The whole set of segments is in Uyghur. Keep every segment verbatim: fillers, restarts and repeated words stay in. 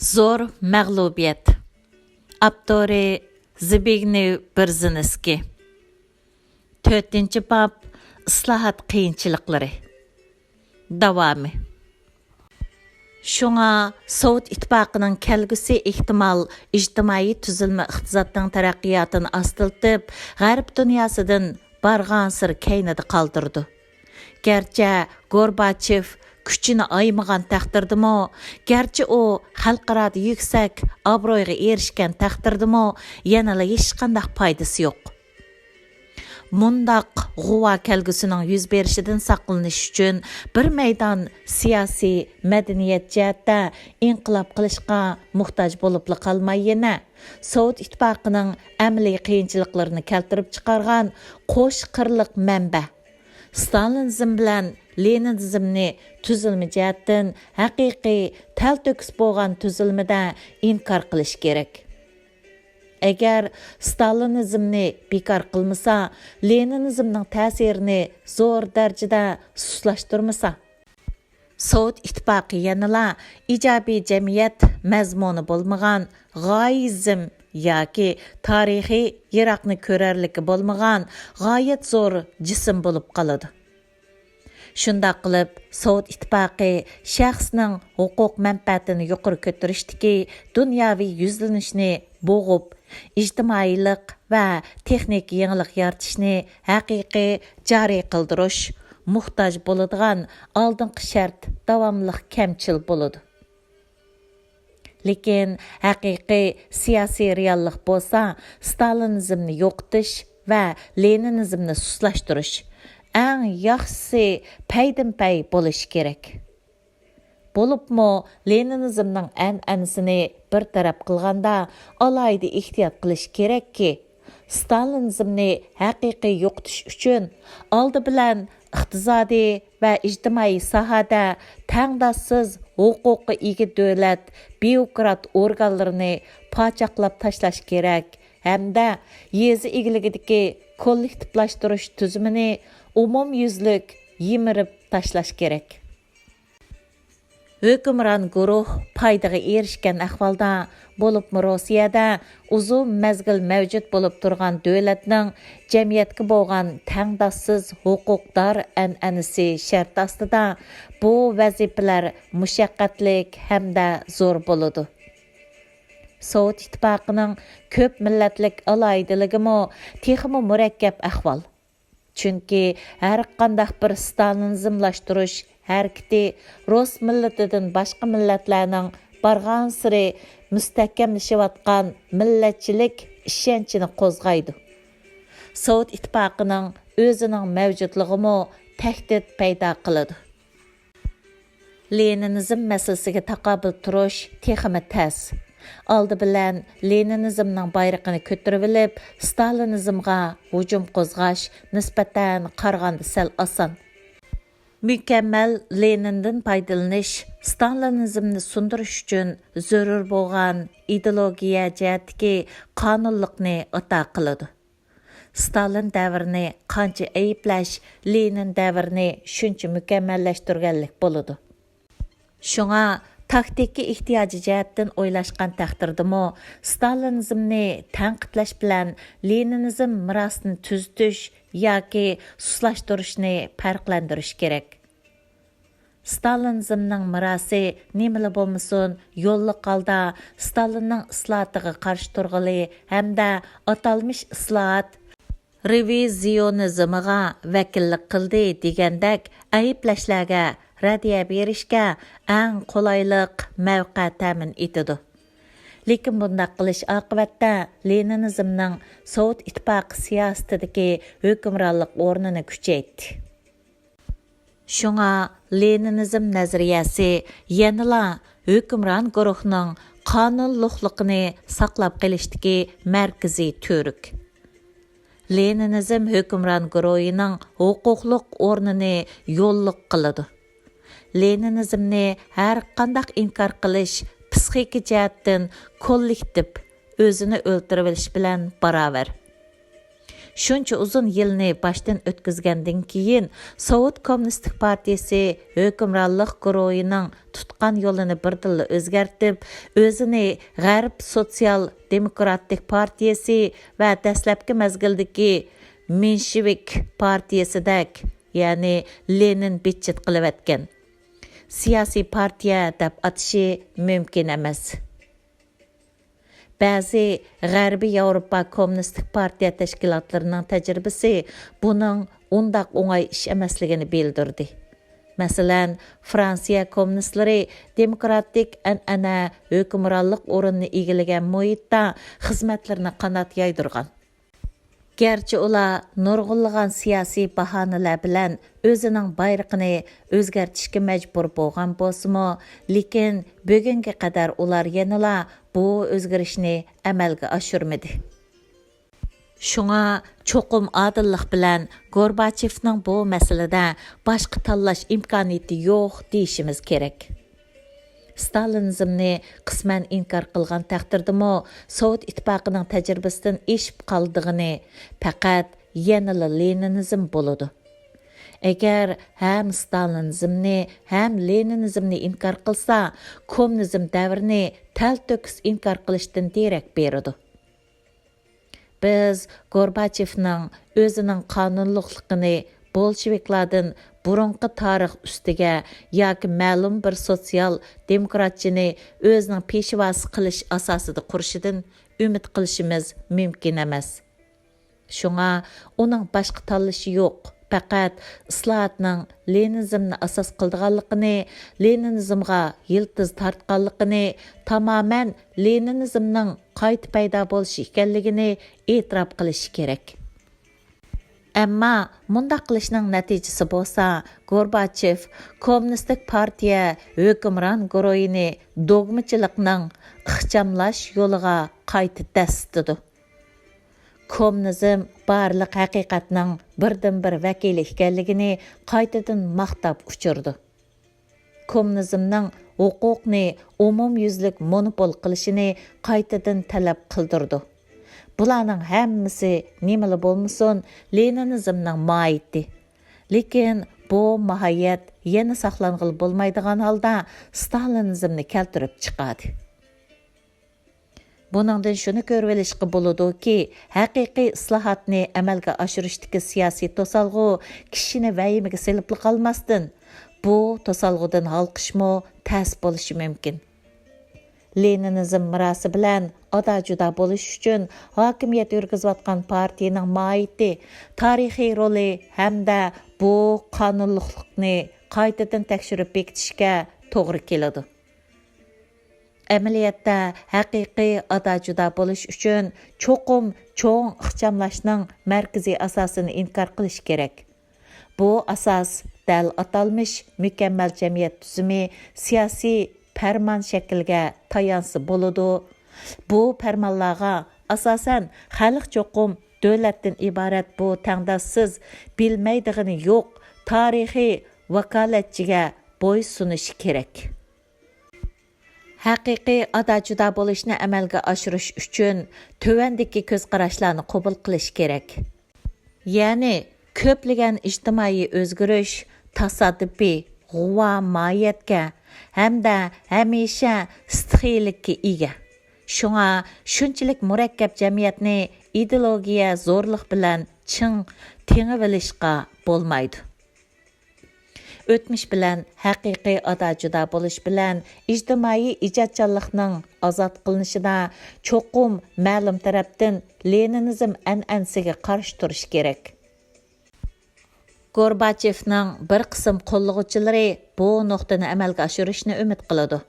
زور مەغلۇبىيەت. ئاپتورى زبىگنېۋ بېرزىنسكىي. تۆتىنچى باب، ئىسلاھات قىيىنچىلىقلىرى. داۋامى. شۇڭا سوۋېت ئىتتىپاقىنىڭ كەلگۈسى ئېھتىمال ئىجتىمائىي تۈزۈلمە ئىقتىسادنىڭ تەرەققىياتىنى ئاستىلىتىپ، غەرب دۇنياسىدىن بارغانسېرى كەينىدە قالدۇرىدۇ. گەرچە گورباچېف كۈچىنى ئايىمىغان تەقدىردىمۇ، گەرچە ئۇ خەلقئارادا يۈكسەك ئابرۇيغا ئېرىشكەن تەقدىردىمۇ، يەنىلا ھېچقانداق پايدىسى يوق. مۇنداق غۇۋا كەلگۈسىنىڭ يۈز بېرىشىدىن ساقلىنىش ئۈچۈن بىر مەيدان سىياسىي، مەدەنىيەت جەھەتتە ئىنقىلاب قىلىشقا موھتاج بولۇپلا قالماي يەنە، سوۋېت ئىتتىپاقىنىڭ ئەمەلىي قىيىنچىلىقلىرىنى كەلتۈرۈپ چىقارغان قوش قىرلىق مەنبە، ستالىنىزم بىلەن لېنىنىزمنى تۈزۈلمە جەھەتتىن ھەقىقىي تەلتۆكۈس بولغان تۈزۈلمىدە ئىنكار قىلىش كېرەك. ئەگەر ستالىنىزمنى بىكار قىلمىسا، لېنىنىزمنىڭ تەسىرىنى زور دەرىجىدە سۇسلاشتۇرمىسا، سوۋېت ئىتتىپاقى يەنىلا ئىجابىي جەمئىيەت مەزمۇنى بولمىغان غايىزم ياكى تارىخىي يىراقنى كۆرەرلىكى بولمىغان غايەت زور جىسىم بولۇپ قالىدۇ. شۇنداق قىلىپ، سوۋېت ئىتتىپاقى شەخسنىڭ ھوقۇق مەنپەئەتىنى يۇقىرى كۆتۈرۈشتىكى دۇنياۋى يۈزلىنىشنى بوغۇپ، ئىجتىمائىيلىق ۋە تېخنىكا يېڭىلىق يارىتىشنى ھەقىقىي جارى قىلدۇرۇش موھتاج بولىدىغان ئالدىنقى شەرت داۋاملىق كەمچىل بولىدۇ. لېكىن ھەقىقىي سىياسىي رېئاللىق بولسا، ستالىنىزمنى يوقىتىش ۋە لېنىنىزمنى سۇسلاشتۇرۇش، ئەڭ ياخشىسى پەيدىنپەي بولۇشى كېرەك. بولۇپمۇ لېنىنىزمنىڭ ئەنئەنىسىنى بىر تەرەپ قىلغاندا، ئالاھىدە ئېھتىيات قىلىش كېرەككى، ستالىنىزمنى ھەقىقىي يوقىتىش ئۈچۈن ئالدى بىلەن ئىقتىسادىي ۋە ئىجتىمائىي ساھەدە تەڭداشسىز ھوقۇققا ئىگە دۆلەت بيۇروكرات ئورگانلىرىنى پاچاقلاپ تاشلاش كېرەك ھەمدە يېزا ئىگىلىكىدىكى كوللېكتىپلاشتۇرۇش تۈزۈمىنى ئومۇميۈزلۈك يىمىرىپ تاشلاش كېرەك. ھۆكۈمران گۇرۇھ پايدىغا ئېرىشكەن ئەھۋالدا، بولۇپمۇ روسىيەدە ئۇزۇن مەزگىل مەۋجۇت بولۇپ تۇرغان دۆلەتنىڭ جەمئىيەتكە بولغان تەڭداشسىز ھوقۇقدار ئەنئەنىسى شەرتى ئاستىدا، بۇ ۋەزىپىلەر مۇشەققەتلىك ھەمدە زور بولىدۇ. سوۋېت ئىتتىپاقىنىڭ كۆپ مىللەتلىك ئالاھىدىلىكىمۇ تېخىمۇ مۇرەككەپ ئەھۋال. چۈنكى ھەرقانداق بىر ستالىنىزملاشتۇرۇش ھەرىكىتى رۇس مىللىتىدىن باشقا مىللەتلەرنىڭ بارغانسېرى مۇستەھكەملىشىۋاتقان مىللەتچىلىك ئىشەنچىنى قوزغايدۇ. سوۋېت ئىتتىپاقىنىڭ ئۆزىنىڭ مەۋجۇتلۇقىمۇ تەھدىت پەيدا قىلىدۇ. لېنىنىزم مەسىلىسىگە تاقابىل تۇرۇش تېخىمۇ تەس. ئالدى بىلەن لېنىنىزمنىڭ بايرىقىنى كۆتۈرۈۋېلىپ، ستالىنىزمغا ھۇجۇم قوزغاش نىسبەتەن قارىغاندا سەل ئاسان. مۇكەممەل لېنىندىن پايدىلىنىش ستالىنىزمنى سۇندۇرۇش ئۈچۈن زۆرۈر بولغان ئىدېئولوگىيە جەھەتتىكى قانۇنلۇقنى ئاتا قىلىدۇ. ستالىن دەۋرىنى قانچە ئەيىبلەش، لېنىن دەۋرىنى شۇنچە مۇكەممەللەشتۈرگەنلىك بولىدۇ. شۇڭا تاكتىكا ئېھتىياجى جەھەتتىن ئويلاشقان تەقدىردىمۇ، ستالىنىزمنى تەنقىدلەش بىلەن لېنىنىزم مىراسىنى تۈزىتىش ياكى سۇسلاشتۇرۇشنى پەرقلەندۈرۈش كېرەك. ستالىنىزمنىڭ مىراسى نېمىلا بولمىسۇن، يوللۇق ھالدا ستالىننىڭ ئىسلاھاتىغا قارشى تۇرغىلى ھەمدە ئاتالمىش ئىسلاھات رېۋىزىيونىزمىغا ۋەكىللىك قىلدى دېگەندەك ئەيىبلەشلەرگە رەددىيە بېرىشكە ئەڭ قولايلىق مەۋقە تەمىن ئېتىدۇ. لېكىن بۇنداق قىلىش ئاقىۋەتتە لېنىنىزمنىڭ سوۋېت ئىتتىپاقى سىياسىتىدىكى ھۆكۈمرانلىق ئورنىنى كۈچەيتتى. شۇڭا لېنىنىزم نەزەرىيەسى يەنىلا ھۆكۈمران گۇرۇھنىڭ قانۇنلۇقلۇقىنى ساقلاپ قېلىشتىكى مەركىزىي تۈۋرۈك. لېنىنىزم ھۆكۈمران گۇرۇھىنىڭ ھوقۇقلۇق ئورنىنى يوللۇق قىلىدۇ. لېنىنىزمنى ھەرقانداق ئىنكار قىلىش پىسخىكا جەھەتتىن كوللېكتىپ ئۆزىنى ئۆلتۈرۈۋېلىش بىلەن باراۋەر. شۇنچە ئۇزۇن يىلنى باشتىن ئۆتكۈزگەندىن كېيىن، سوۋېت كوممۇنىستىك پارتىيىسى ھۆكۈمرانلىق گۇرۇھىنىڭ تۇتقان يولىنى بىردىنلا ئۆزگەرتىپ، ئۆزىنى غەرب سوتسىيال دېموكراتىك پارتىيىسى ۋە دەسلەپكى مەزگىلدىكى مېنشېۋىك پارتىيىسىدەك، يەنى لېنىن بىتچىت قىلىۋەتكەن سىياسىي پارتىيە دەپ ئاتىشى مۇمكىن ئەمەس. بەزى غەربىي ياۋروپا كوممۇنىستىك پارتىيە تەشكىلاتلىرىنىڭ تەجرىبىسى بۇنىڭ ئۇنداق ئوڭاي ئىش ئەمەسلىكىنى بىلدۈردى. مەسىلەن، فرانسىيە كوممۇنىستلىرى دېموكراتىك ئەنئەنە ھۆكۈمرانلىق ئورنىنى ئىگىلىگەن مۇھىتتا خىزمەتلىرىنى قانات يايدۇرغان. گەرچە ئۇلار نۇرغۇنلىغان سىياسىي باھانىلەر بىلەن ئۆزىنىڭ بايرىقىنى ئۆزگەرتىشكە مەجبۇر بولغان بولسىمۇ، لېكىن بۈگۈنگە قەدەر ئۇلار يەنىلا بۇ ئۆزگىرىشنى ئەمەلگە ئاشۇرمىدى. شۇڭا چوقۇم ئادىللىق بىلەن گورباچېۋنىڭ بۇ مەسىلىدە باشقا تاللاش ئىمكانىيىتى يوق دېيىشىمىز كېرەك. ستالىنىزمنى قىسمەن ئىنكار قىلغان تەقدىردىمۇ، سوۋېت ئىتتىپاقىنىڭ تەجرىبىسىدىن ئېشىپ قالىدىغىنى پەقەت يەنىلا لېنىنىزم بولىدۇ. ئەگەر ھەم ستالىنىزمنى، ھەم لېنىنىزمنى ئىنكار قىلسا، كوممۇنىزم دەۋرىنى تەلتۆكۈس ئىنكار قىلىشتىن دېرەك بېرىدۇ. بىز گورباچېۋنىڭ ئۆزىنىڭ قانۇنلۇقلۇقىنى بولشېۋىكلاردىن بۇرۇنقى تارىخ ئۈستىگە ياكى مەلۇم بىر سوتسىيال دېموكراتچىنى ئۆزىنىڭ پېشۋاسى قىلىش ئاساسىدا قۇرۇشىدىن ئۈمىد قىلىشىمىز مۇمكىن ئەمەس. شۇڭا ئۇنىڭ باشقا تاللىشى يوق، پەقەت ئىسلاھاتنىڭ لېنىنىزمنى ئاساس قىلىدىغانلىقىنى، لېنىنىزمغا يىلتىز تارتقانلىقىنى، تامامەن لېنىنىزمنىڭ قايتا پەيدا بولۇشى ئىكەنلىكىنى ئېتىراپ قىلىشى كېرەك. ئەمما مۇنداق قىلىشنىڭ نەتىجىسى بولسا، گورباچېف كوممۇنىستىك پارتىيە ھۆكۈمران گۇرۇھىنى دوگمىچىلىقنىڭ ئىخچاملاش يولىغا قايتا دەسسىتىدۇ. كوممۇنىزم بارلىق ھەقىقەتنىڭ بىردىنبىر ۋەكىلى ئىكەنلىكىنى قايتىدىن ماختاپ ئۇچۇرىدۇ. كوممۇنىزمنىڭ ھوقۇقنى ئومۇميۈزلۈك مونوپول قىلىشىنى قايتىدىن تەلەپ قىلدۇرىدۇ. بۇلارنىڭ ھەممىسى نېمىلا بولمىسۇن، لېنىنىزمنىڭ ماھىيىتى. لېكىن بۇ ماھىيەت يەنە ساقلانغىلى بولمايدىغان ھالدا ستالىنىزمنى كەلتۈرۈپ چىقاردى. بۇنىڭدىن شۇنى كۆرۈۋېلىشقا بولىدۇكى، ھەقىقىي ئىسلاھاتنى ئەمەلگە ئاشۇرۇشتىكى سىياسىي توسالغۇ كىشىنى ۋەھىمىگە سېلىپلا قالماستىن، بۇ توسالغۇدىن ھالقىشمۇ تەس بولۇشى مۇمكىن. لېنىنىزم مىراسى بىلەن ئادا-جۇدا بولۇش ئۈچۈن ھاكىمىيەت يۈرگۈزۈۋاتقان پارتىيىنىڭ ماھىيىتى، تارىخىي رولى ھەمدە بۇ قانۇنلۇقلۇقنى قايتىدىن تەكشۈرۈپ بېكىتىشكە توغرا كېلىدۇ. ئەمەلىيەتتە ھەقىقىي ئادا-جۇدا بولۇش ئۈچۈن چوقۇم چوڭ ئىخچاملاشنىڭ مەركىزىي ئاساسىنى ئىنكار قىلىش كېرەك. بۇ ئاساس دەل ئاتالمىش مۇكەممەل جەمئىيەت تۈزۈمى سىياسىي پەرمان شەكلىگە تايانسا بولىدۇ. بۇ پەرمانلارغا ئاساسەن خەلق چوقۇم دۆلەتتىن ئىبارەت بۇ تەڭداشسىز، بىلمەيدىغىنى يوق تارىخىي ۋاكالەتچىگە بويسۇنۇشى كېرەك. ھەقىقىي ئادا-جۇدا بولۇشنى ئەمەلگە ئاشۇرۇش ئۈچۈن تۆۋەندىكى كۆز قاراشلارنى قوبۇل قىلىش كېرەك. يەنى كۆپلىگەن ئىجتىمائىي ئۆزگىرىش تاسادىپىي، غۇۋا ماھىيەتكە ھەمدە ھەمىشە ئىستىخىيلىككە ئىگە. شۇڭا شۇنچىلىك مۇرەككەپ جەمئىيەتنى ئىدېئولوگىيە زورلۇق بىلەن چىڭ تېڭىۋېلىشقا بولمايدۇ. ئۆتمۈش بىلەن ھەقىقىي ئادا-جۇدا بولۇش بىلەن ئىجتىمائىي ئىجادچانلىقنىڭ ئازاد قىلىنىشىدا چوقۇم مەلۇم تەرەپتىن لېنىنىزم ئەنئەنىسىگە قارشى تۇرۇش كېرەك. گورباچېفنىڭ بىر قىسىم قوللىغۇچىلىرى بۇ نۇقتىنى ئەمەلگە ئاشۇرۇشنى ئۈمىد قىلىدۇ.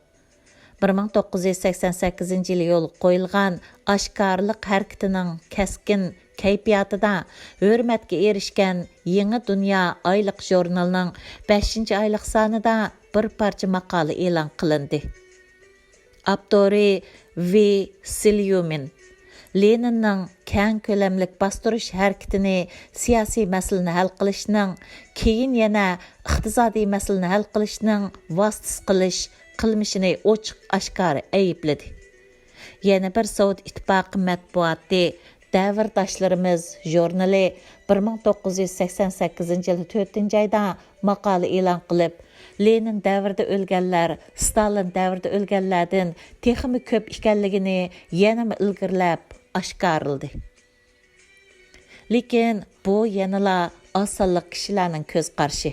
بىر مىڭ توققۇز يۈز سەكسەن سەككىزىنچى يىلى يولغا قويۇلغان ئاشكارىلىق ھەرىكىتىنىڭ كەسكىن كەيپىياتىدا ھۆرمەتكە ئېرىشكەن يېڭى دۇنيا ئايلىق ژۇرنىلىنىڭ بەشىنچى ئايلىق سانىدا بىر پارچە ماقالە ئېلان قىلىندى. ئاپتورى ۋې سىليۇمىن. لېنىننىڭ كەڭ كۆلەملىك باستۇرۇش ھەرىكىتىنى سىياسىي مەسىلىنى ھەل قىلىشنىڭ، كېيىن يەنە ئىقتىسادىي مەسىلىنى ھەل قىلىشنىڭ ۋاسىتىسى قىلىش قىلمىشىنى ئوچۇق ئاشكارا ئەيىبلىدى. يەنە بىر سوۋېت ئىتتىپاقى مەتبۇئاتى دەۋرداشلىرىمىز ژۇرنىلى بىر مىڭ توققۇز يۈز سەكسەن سەككىزىنچى يىل تۆتىنچى ئايدا ماقالە ئېلان قىلىپ، لېنىن دەۋرىدە ئۆلگەنلەر ستالىن دەۋرىدە ئۆلگەنلەردىن تېخىمۇ كۆپ ئىكەنلىكىنى يەنىمۇ ئىلگىرىلەپ ئاشكارىلىدى. لېكىن بۇ يەنىلا ئاز سانلىق كىشىلەرنىڭ كۆز قارىشى.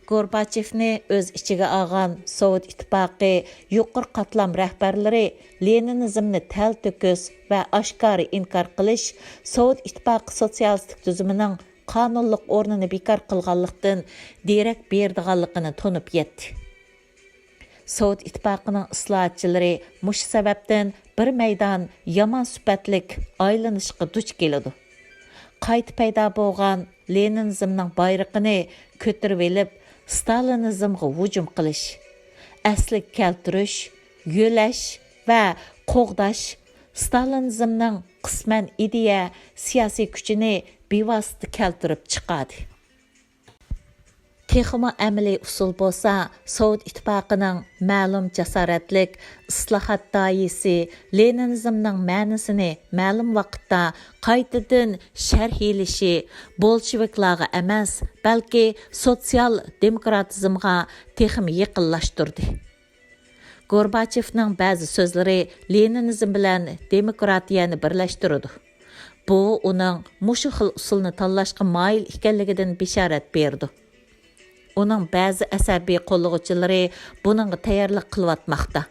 گورباچېۋنى ئۆز ئىچىگە ئالغان سوۋېت ئىتتىپاقى يۇقىرى قاتلام رەھبەرلىرى لېنىنىزمنى تەلتۆكۈس ۋە ئاشكارا ئىنكار قىلىش سوۋېت ئىتتىپاقى سوتسىيالىستىك تۈزۈمىنىڭ قانۇنلۇق ئورنىنى بىكار قىلغانلىقتىن دېرەك بېرىدىغانلىقىنى تونۇپ يەتتى. سوۋېت ئىتتىپاقىنىڭ ئىسلاھاتچىلىرى مۇشۇ سەۋەبتىن بىر مەيدان يامان سۈپەتلىك ئايلىنىشقا دۇچ كېلىدۇ. قايتا پەيدا بولغان لېنىنىزمنىڭ بايرىقىنى كۆتۈرۈۋېلىپ، ستالىنىزمغا ھۇجۇم قىلىش، ئەسلىگە كەلتۈرۈش، يۆلەش ۋە قوغداش ستالىنىزمنىڭ قىسمەن ئىدىيە، سىياسىي كۈچىنى بىۋاسىتە كەلتۈرۈپ چىقاردى. تېخىمۇ ئەمەلىي ئۇسۇل بولسا، سوۋېت ئىتتىپاقىنىڭ مەلۇم جاسارەتلىك ئىسلاھات داھىيسى لېنىنىزمنىڭ مەنىسىنى مەلۇم ۋاقىتتا قايتىدىن شەرھلىشى بولشېۋىكلارغا ئەمەس، بەلكى سوتسىيال دېموكراتىزمغا تېخىمۇ يېقىنلاشتۇردى. گورباچېۋنىڭ بەزى سۆزلىرى لېنىنىزم بىلەن دېموكراتىيەنى بىرلەشتۈرىدۇ. بۇ ئۇنىڭ مۇشۇ خىل ئۇسۇلنى تاللاشقا مايىل ئىكەنلىكىدىن بېشارەت بېرىدۇ. ئۇنىڭ بەزى ئەسەبىي قوللىغۇچىلىرى بۇنىڭغا تەييارلىق قىلىۋاتماقتا.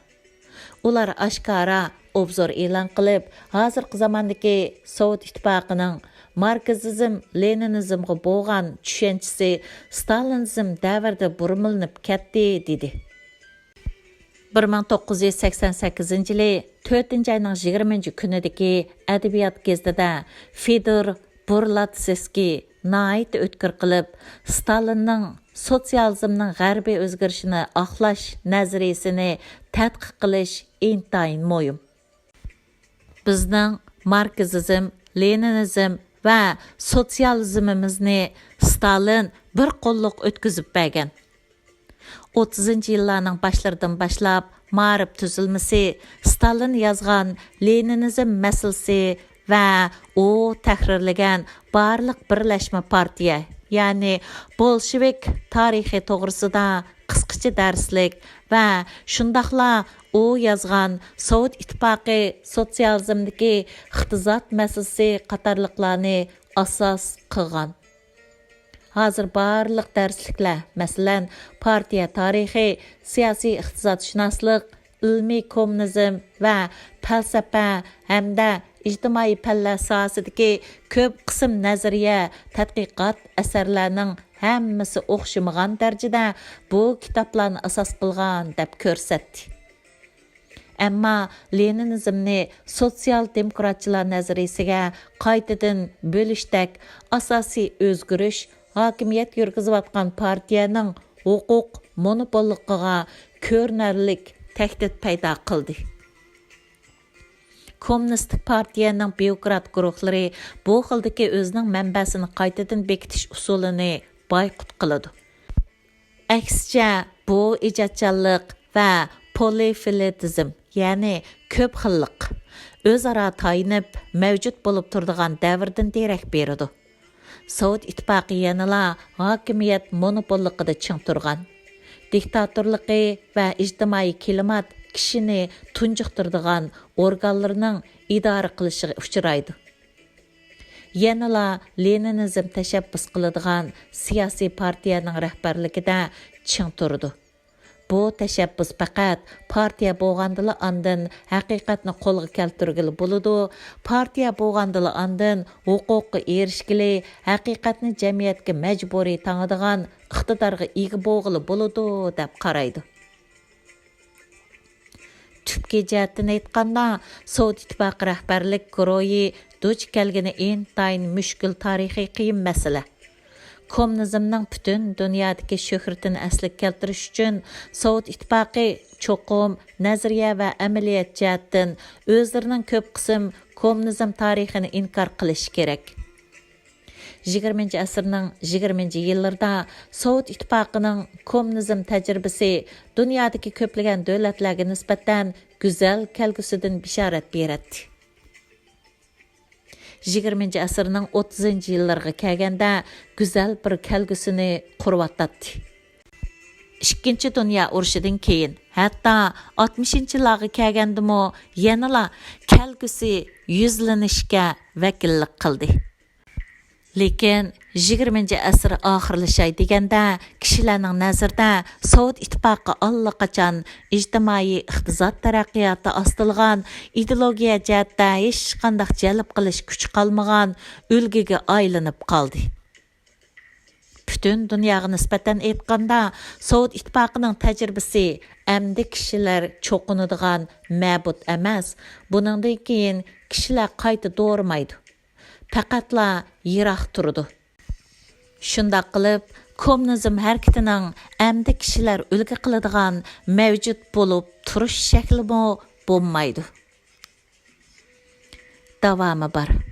ئۇلار ئاشكارا ئوبزور ئېلان قىلىپ، ھازىرقى زاماندىكى سوۋېت ئىتتىپاقىنىڭ ماركسىزم، لېنىنىزمغا بولغان چۈشەنچىسى ستالىنىزم دەۋرىدە بۇرمىلىنىپ كەتتى، دېدى. بىر مىڭ توققۇز يۈز سەكسەن سەككىزىنچى يىلى تۆتىنچى ئاينىڭ يىگىرمىنچى كۈنىدىكى ئەدەبىيات گېزىتىدە فېدور بۇرلاتسېسكىي ناھايىتى ئۆتكۈر قىلىپ، ستالىننىڭ سوتسىيالىزمنىڭ غەربىي ئۆزگىرىشىنى ئاقلاش نەزەرىيىسىنى تەتقىق قىلىش ئىنتايىن مۇھىم. بىزنىڭ ماركسىزم، لېنىنىزم ۋە سوتسىيالىزمىمىزنى ستالىن بىر قوللۇق ئۆتكۈزۈپ بەرگەن. ئوتتۇزىنچى يىللارنىڭ باشلىرىدىن باشلاپ مائارىپ تۈزۈلمىسى ستالىن يازغان لېنىنىزم مەسىلىسى ۋە ئۇ تەھرىرلىگەن بارلىق بىرلەشمە پارتىيە، يەنى بولشېۋىك تارىخى توغرىسىدا قىسقىچە دەرسلىك ۋە شۇنداقلا ئۇ يازغان سوۋېت ئىتتىپاقى سوتسىيالىزمدىكى ئىقتىساد مەسىلىسى قاتارلىقلارنى ئاساس قىلغان. ھازىر بارلىق دەرسلىكلەر، مەسىلەن، پارتىيە تارىخى، سىياسىي ئىقتىسادشۇناسلىق، ئىلمىي كوممۇنىزم ۋە پەلسەپە ھەمدە ئىجتىمائىي پەنلەر ساھەسىدىكى كۆپ قىسىم نەزەرىيە، تەتقىقات ئەسەرلەرنىڭ ھەممىسى ئوخشىمىغان دەرىجىدە بۇ كىتابلارنى ئاساس قىلغان، دەپ كۆرسەتتى. ئەمما لېنىنىزمنى سوتسىيال دېموكراتچىلار نەزەرىيىسىگە قايتىدىن بۆلۈشتەك ئاساسىي ئۆزگىرىش ھاكىمىيەت يۈرگۈزۈۋاتقان پارتىيەنىڭ ھوقۇق مونوپوللۇقىغا كۆرۈنەرلىك تەھدىت پەيدا قىلدى. كوممۇنىستىك پارتىيەنىڭ بيۇروكرات گۇرۇھلىرى بۇ خىلدىكى ئۆزىنىڭ مەنبەسىنى قايتىدىن بېكىتىش ئۇسۇلىنى بايقۇت قىلىدۇ. ئەكسىچە، بۇ ئىجادچانلىق ۋە پولىفىلېتىزم، يەنى كۆپ خىللىق، ئۆزئارا تايىنىپ مەۋجۇت بولۇپ تۇرىدىغان دەۋردىن دېرەك بېرىدۇ. سوۋېت ئىتتىپاقى يەنىلا ھاكىمىيەت مونوپوللۇقىدا چىڭ تۇرغان. دىكتاتورلۇقى ۋە ئىجتىمائىي كىلىمات كىشىنى تۇنجۇقتۇرىدىغان ئورگانلىرىنىڭ ئىدارە قىلىشىغا ئۇچرايدۇ. يەنىلا لېنىنىزم تەشەببۇس قىلىدىغان سىياسىي پارتىيەنىڭ رەھبەرلىكىدە چىڭ تۇرىدۇ. بۇ تەشەببۇس پەقەت پارتىيە بولغاندىلا ئاندىن ھەقىقەتنى قولغا كەلتۈرگىلى بولىدۇ، پارتىيە بولغاندىلا ئاندىن ھوقۇققا ئېرىشكىلى، ھەقىقەتنى جەمئىيەتكە مەجبۇرىي تاڭىدىغان ئىقتىدارغا ئىگە بولغىلى بولىدۇ، دەپ قارايدۇ. تۈپكى جەھەتتىن ئېيتقاندا، سوۋېت ئىتتىپاقى رەھبەرلىك گۇرۇھى دۇچ كەلگىنى ئىنتايىن مۈشكۈل تارىخىي قىيىن مەسىلە. كوممۇنىزمنىڭ پۈتۈن دۇنيادىكى شۆھرىتىنى ئەسلىگە كەلتۈرۈش ئۈچۈن، سوۋېت ئىتتىپاقى چوقۇم نەزەرىيە ۋە ئەمەلىيەت جەھەتتىن ئۆزلىرىنىڭ كۆپ قىسىم كوممۇنىزم تارىخىنى ئىنكار قىلىشى كېرەك. يىگىرمىنچى ئەسىرنىڭ يىگىرمىنچى يىللىرىدا سوۋېت ئىتتىپاقىنىڭ كوممۇنىزم تەجرىبىسى دۇنيادىكى كۆپلىگەن دۆلەتلەرگە نىسبەتەن گۈزەل كەلگۈسىدىن بېشارەت بېرەتتى. يىگىرمىنچى ئەسىرنىڭ ئوتتۇزىنچى يىللىرىغا كەلگەندە گۈزەل بىر كەلگۈسىنى قۇرۇۋاتاتتى. ئىككىنچى دۇنيا ئۇرۇشىدىن كېيىن، ھەتتا ئاتمىشىنچى يىللارغا كەلگەندىمۇ يەنىلا كەلگۈسى يۈزلىنىشكە ۋەكىللىك قىلدى. لېكىن يىگىرمىنچى ئەسىر ئاخىرلىشاي دېگەندە، كىشىلەرنىڭ نەزىرىدە سوۋېت ئىتتىپاقى ئاللىقاچان ئىجتىمائىي ئىقتىساد تەرەققىياتى ئاستىلىغان، ئىدېئولوگىيە جەھەتتە ھېچقانداق جەلپ قىلىش كۈچى قالمىغان ئۈلگىگە ئايلىنىپ قالدى. پۈتۈن دۇنياغا نىسبەتەن ئېيتقاندا، سوۋېت ئىتتىپاقىنىڭ تەجرىبىسى ئەمدى كىشىلەر چوقۇنىدىغان مەبۇد ئەمەس، بۇنىڭدىن كېيىن كىشىلەر قايتا دورىمايدۇ. پەقەتلا يىراق تۇرىدۇ. شۇنداق قىلىپ، كوممۇنىزم ھەرىكىتىنىڭ ئەمدى كىشىلەر ئۈلگە قىلىدىغان مەۋجۇت بولۇپ تۇرۇش شەكلىمۇ بولمايدۇ. داۋامى بار.